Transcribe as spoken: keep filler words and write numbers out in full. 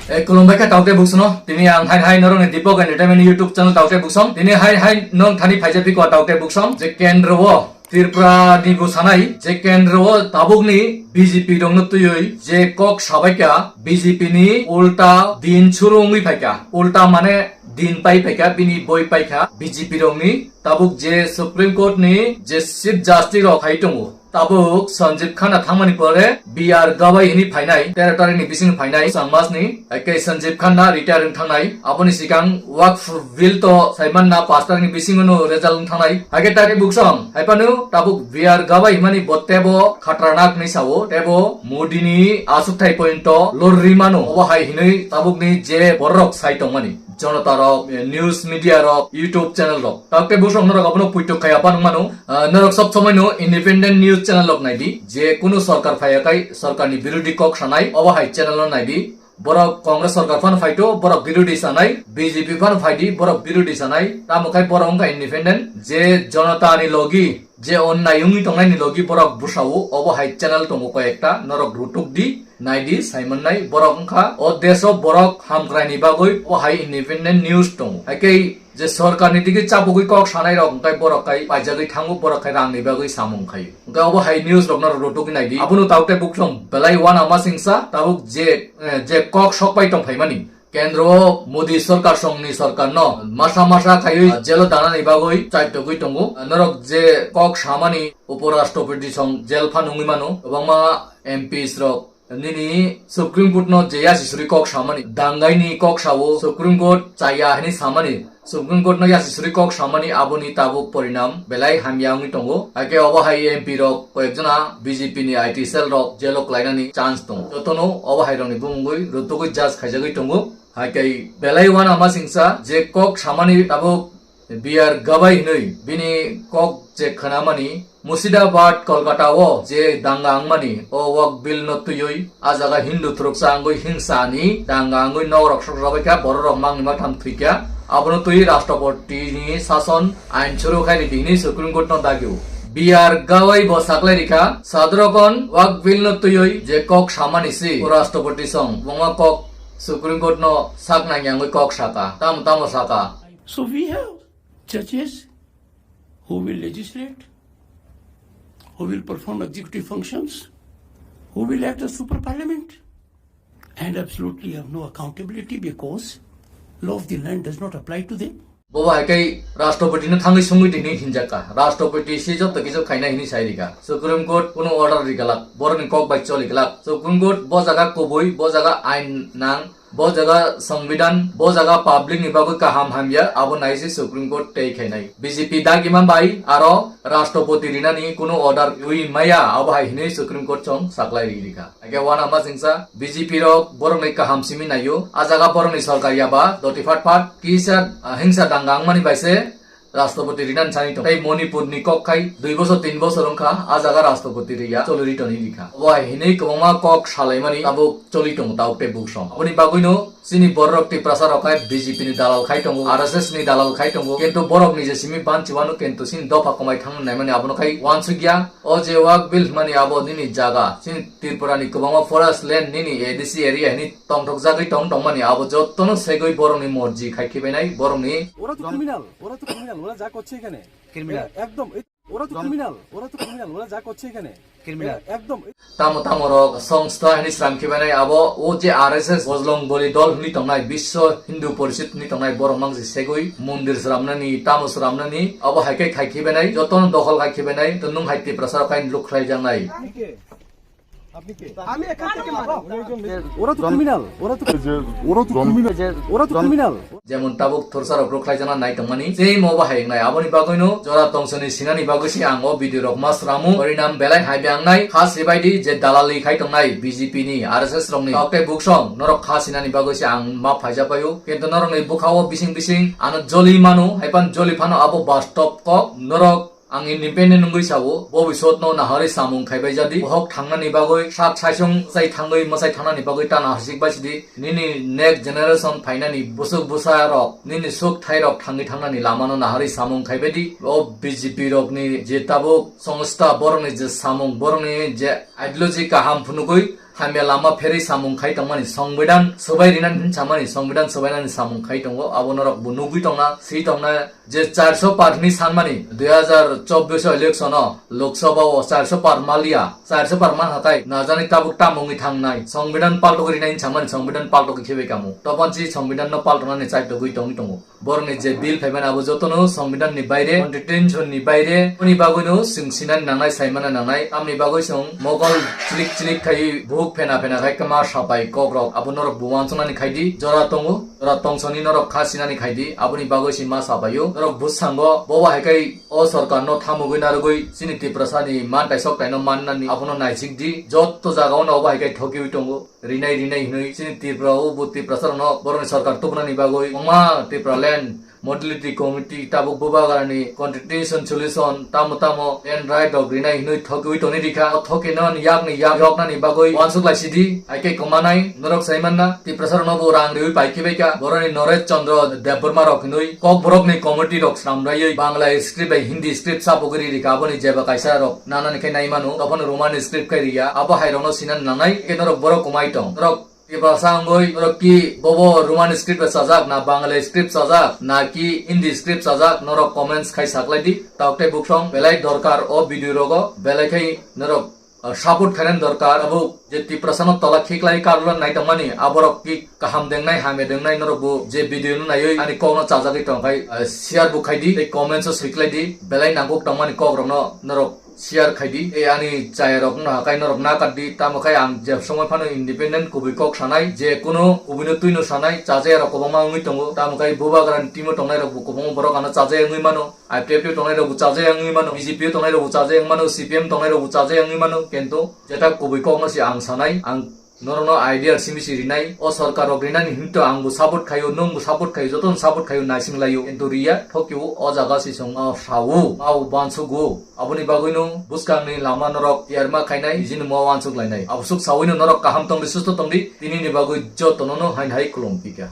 E, khulumbai kha Taukte Buksongno. Tini ang hai hai norokni Deepak Entertainment YouTube channel Taukte Buksong. Tini hai hai norok thani phaijak piko Taukte Buksong. Je kendro o Tripura ni bo sanai, je kendro o tabukni B J P rokno twiwi je kok sabaikha, B J P ni ulta din suru wngwi phaikha. Ulta mane din pai phaikha, bini boi paikha, B J P rokni. Tabuk je Supreme Court ni je Chief Justice rok hai tongo. Tabuk Sanjib Khanna thangmani pore B R Gawai hini phainai, tero tarikni bising phainai, Pusa masni, hai khe Sanjib Khanna retire wng thangnai, aboni sikang Waqf Bill to saimanna pash tarikni bisingono result wng thangnai, hai khe Taukte Buksong, hai phano tabuk B R Gawai himani bo tebo khatarnak ni sao, tebo Modi ni asukthai point o lorri mano, obo hai hinwi tabukni je bororok sai tongmani. Jonota rok, eh, news media rok, YouTube channel rok. Taukte Buksong norok abono puitok khai apa nung mano. Ah, norok sob somoi no independent news channel rok nai di. Je kunu sorkar phaiya kai sorkar ni birodhi kok sanai, obo hai channel no nai di. Borok Congress sorkar phano phaito, borok birodhi sanai, B J P phano phai di, borok birodhi sanai. Tamo khai borok wngkha independent. Je jonota ni logi, je onnai wngwi tongnai ni logi borok bwsao, obo hai channel tongo koi ekta, norok rutuk di. Naidi, saimannai, borok wngkha o desh o borok hamkraini bagwi o hai independent news tongo. Hai khe je sorkarni digi chabugwi kok sanai rok wngkha borok khai paijagwi thango, borok khai rangni bagwi samung khai. Wngkha obo hai news rokno rotugwi naidi. Abono Taukte Buksong belai uanama singsa, tabuk je, eh, je kok sokpai tongphaimani. Kendro o Modi sorkar songni sorkarno masa masa khaiwi jelo danani bagwi chaitogwi tongo. Norok je kok samani Upo Rashtrapati song jel phan wngwi mano. Kwbangma M Ps rok nini Supreme Court no je yasi suri kok samani, dangai ni kok sao, Supreme Court chaya hini samani, Supreme Court no yasi suri kok samani, aboni tabuk porinam belai hamya wngwi tongo. Hakhe obo hai M P rok koyek jona B J P ni I T cell rok jelo klainani chance tongo. Jotono obo hai rokni bumungwi rutugwi judge khaijagwi tongo. Hakhe belai uanama singsa je kok samani tabuk B R Gawai hinwi bini kok je khnamani, Murshidabad, Kolkata o je danga wngmani, o Waqf Bill no twiwi a jaga Hindu thuruksa wngwi hingsa ni danga wngwi nok rok sok rabai kha, borok rok mangni matham thwi kha. Abono twi Rashtrapati ni sason ain churu khai di hinwi Supreme Court no dagio. B R Gawai bo saklai rikha, sadrokon Waqf Bill no twiwi je kok samani si, o Rashtrapati song bongma kok Supreme Court no sak nang yangwi kok saka, tamo tamo saka. So we have judges who will legislate, who will perform executive functions, who will act as super parliament, and absolutely have no accountability because law of the land does not apply to them. Bobo hai kai Rashtrapati no thangwi songwi tini hinjaka. Rashtrapati si joto kisu khaina hini sai rika. Supreme Court kuno order rikalak. Boroni kok bai choli kalak. Supreme Court bo jaga kubui, bo jaga ain nang. Bo jaga Songbidan, bo jaga public ni bagwi kaham hamya, abo nai se Supreme Court tei khainai. B J P dagima bai aro Rashtrapati rinani kuno order wi maya, abo hai hinwi Supreme Court chong saklai ri rikha. Age wana ma singsa B J P rok borok ni kaham simi naio, a jaga borok ni sorkar yaba doti phat phat kisa, ah, hingsa danga wngmani bai se Rashtrapati rinani sani tong. Tei Manipur ni kok khai dui bosor tin bosor wngkha, a jaga Rashtrapati riya choli ri toni rikha. Obo hai hinwi kwbangma kok salaimani tabuk choli tongo Taukte Buksong. Aboni bagwino chini borok Tiprasa rok khai B J P ni dalal khai tongo, R S S ni dalal khai tongo. Kintu borok ni je simi banchi wano kintu chini dopha komai thangna naimani abono khai wansukya. O je Waqf Bill hwnmani abo nini jaga, chini Tripura ni kwbangma forest land nini A D C area hini tongthok jagwi tong tongmani abo jottono segwi borok ni morji khai khibainai borok ni. ওরা তো ক্রিমিনাল, ওরা তো ক্রিমিনাল, ওরা যা করছে এখানে। ক্রিমিনাল। এ-, একদম, এই, ওরা তো ক্রিমিনাল, ওরা তো ক্রিমিনাল, ওরা যা করছে এখানে। ক্রিমিনাল। এ-, একদম, এই Tamo tamo rok songstha hini sram khibainai abo o je R S S Bojrong Boli dol hwnwi tongnai, Biswa Hindu Porishad hwnwi tongnai borok mangsi segwi mondir sramnani, tamo sramnani abo hai khe khai khibainai, jotono dokhol khai khibainai, to nwng hai Tiprasa rok khai luk khlai jaknai. আপনি কে? আমি এখান থেকে মারবো। ওরা তো ক্রিমিনাল, ওরা তো, ওরা তো ক্রিমিনাল, ওরা তো criminal. Jemon tabuk thursa rok rukhlai jana nai tongmani, same obo hai wngnai. Aboni bagwino jora tongsoni sinani bagwi se ang o video rok ma sramu. Porinam belai hai byangnai, kha sibai di je dalali khai tongnai B J P ni, R S S rok ni. Taukte Buksong norok kha sinani bagwi se ang ma phaija paio. Kintu norok ni bwkha o bising bising ano joli mano, haipan joli phano abo bastob kok. Norok Ang independent wngwi sao, bo bisotno naharwi samung khaibai jadi. Bohok thangnani bagwi, sak saisung chai thangwi mwsai thangnani bagwi ta naharjik bai sidi. Nini next generation phainani bwswk bwsa rok, nini suk thai rok thangwi thangnani lamano naharwi samung khaibai di. O B J P rokni je tabuk songstha, borokni je samung, borokni je ideology kaham phunugwi hamya lama pherwi samung khai tongmani, Songbidan swbai rinani hinwi samani, Songbidan swbainani samung khai tongo. Abo norok bo nugwi tongna, swi tongna, je charso par hinwi sanmani, dui hazar chobbish election o Lok Sabha o charso par maliya, charso par man hatai, najani tabuk tamo wngwi thangnai, Songbidan paltogwi rinai hinwi samani, Songbidan paltogwi khibai kamo. Topanchi Songbidan no paltonani chaitogwi tongwi tongo. Borokni je bill phaimani abo jotono Songbidan ni baire, constitution ni baire, aboni bagwino chwng sinani nangnai, saimana nangnai. Tamni bagwi chwng mokol chilik chilik khai, buhuk phena phena khai kwma sapai kokrok, abo norok bo uansuknani khaidi, jora tongo, jora tongsoni norok kha sinani khaidi, aboni bagwi se ma sapaio. Norok bwskango bobo hai khai o sorkar no thamugwi narwgwi chini Tiprasa ni mantai soktai no mannani abono naisikdi, jotto jaga o no obo hai khai thokiwi tongo. Rinai, rinai hinwi chini Tripura o bo Tiprasa rokno borokni sorkar tubunani bagwi kwbangma Tipraland Modality Committee tabuk bubagrani constitution solution tamo tamo land right rok rinai hinwi thokiwi tongwi rikha. O thokinani yakni yak yoknani bagwi uansuk laisidi, hai khe kwmanai norok sai manna. Tiprasa rokno bo rang riwi pai khibaikha, boroni Noresh Chandra Debbarma rok hinwi kokborokni committee rok sramraiwi Bangla script bai Hindi script sapogwi ri rikha, aboni jeba kaisa rok nanani khe nai mano, tophano Roman script khai riya, abo hai rokno sinani nangnai, khe norok borok kwmai tong. Norok Tiprasa wngwi norok ki bobo Roman script bai chajak, na Bangla script chajak, na ki Hindi script chajak, norok comments khai saklai di. Tabuk tei buksong belai dorkar o video rogo, belai khai norok, uh, support khainani dorkar. Abo je Tiprasa no tola khiklai karlo nai tongmani, aborok ki kaham dengnai, hamya dengnai, norok bo je video no naiwi ani kok no chajagwi tong khai, uh, share bo khai di, tei comments o swiklai di, belai nangkuk tongmani kok rok no norok share khai di. Tei ani chaya rok no hakai norok nakat di, tamo khai ang je somoi phano independent kubui kok sanai, je kuno kubui no twi no sanai, chajaya rok kwbangma wngwi tongo, tamo khai bubagrani team o tongnai rok bo kwbangma borok ano chajaya wngwi mano, I P F T o tongnai rok bo chajaya wngwi mano, B J P o tongnai rok bo chajaya wngwi mano, C P M tongnai rok bo chajaya wngwi mano, kintu jeta kubui kok no se ang sanai, ang norokno idea simi si rinai, o sorkar rok rinani hinto ang bo support khaio, nwng bo support khaio, jotono support khaio, naising laio, kintu riya, thokio, o jaga si song, o sao, mau bansugo, aboni bagwino bwskangni lama norok tiyarma khainai, jini mo wansuk lainai. Abosuk sawino norok kaham tongdi, susto tongdi, tinini bagwi jotono no hain hai khulum pika.